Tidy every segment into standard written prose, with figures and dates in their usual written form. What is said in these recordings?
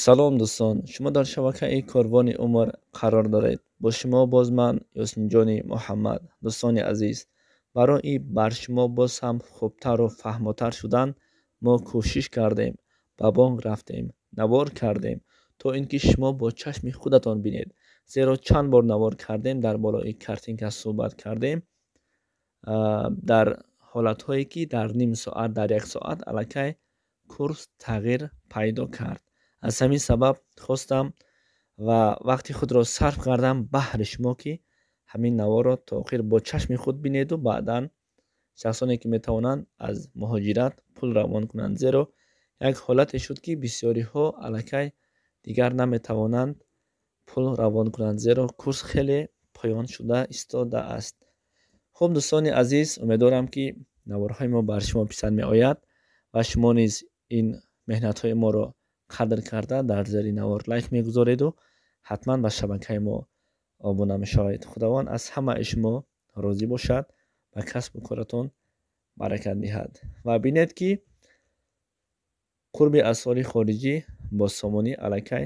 Салом дӯстон, шумо дар шабакаи Корвони Умр қарор доред. Бо шумо боз ман Ёсинҷони Муҳаммад. Дӯстони азиз, барои бар шумо боз ҳам хубтару фаҳмотар шудан мо кӯшиш кардем, ба бонк рафтем, навор кардем, то ин ки шумо бо чашми худатон бинед. Зеро чанд бор навор кардем, дар болои картинка суҳбат кардем, дар ҳолатҳое ки дар ним соат, дар як соат аллакай курс тағйир пайдо кард. Аз ҳамин сабаб хостам ва вақти худро сарф кардам баҳри шумо, ки ҳамин наворро то охир бо чашми худ бинеду баъдан шахсоне ки метавонанд аз муҳоҷират пул равон кунанд. Зеро як ҳолате шуд, ки бисёриҳо аллакай дигар наметавонанд пул равон кунанд, зеро курс хеле поён шуда истодааст. Хуб, дӯстони азиз, умедворам, ки наворҳои мо бар шумо писанд меояд ва шумо низ ин меҳнатҳои моро қадр карда дар зери навор лайк мегузореду ҳатман ба шабакаи мо обуна мешавед. Худованд аз ҳамаи шумо розӣ бошад, ба касбу коратон баракат диҳад. Ва бинед, ки қурби асъори хориҷӣ бо сомонӣ аллакай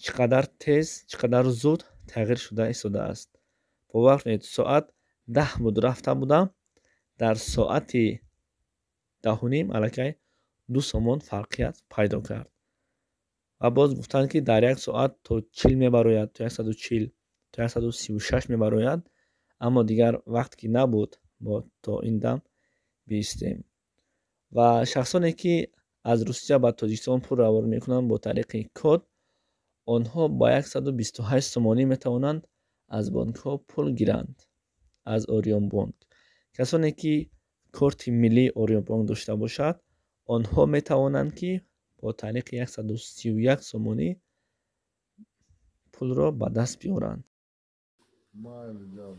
чӣ қадар тез, чӣ қадар зуд тағйир шуда истодааст. Бовар кунед, соат 10 буд рафта будам, дар соати 10:30 аллакай 2 сомон фарқият пайдо кард. Ва боз гуфтанд, ки дар як соат то 40 мебарояд, то 140, то 136 мебарояд, аммо дигар вақт ки набуд, мо то ин дам биистем. Ва шахсоне ки аз Русия ба Тоҷикистон пул равон мекунанд бо тариқи код, онҳо ба 128 сомонӣ метавонанд аз бонкҳо пул гиранд, аз Ориёнбонк. Касоне ки корти миллии Ориёнбонк дошта бошад, онҳо метавонанд, ки бо тариқи 131 сомонӣ пулро ба даст биёранд. Майли, ҷавоб.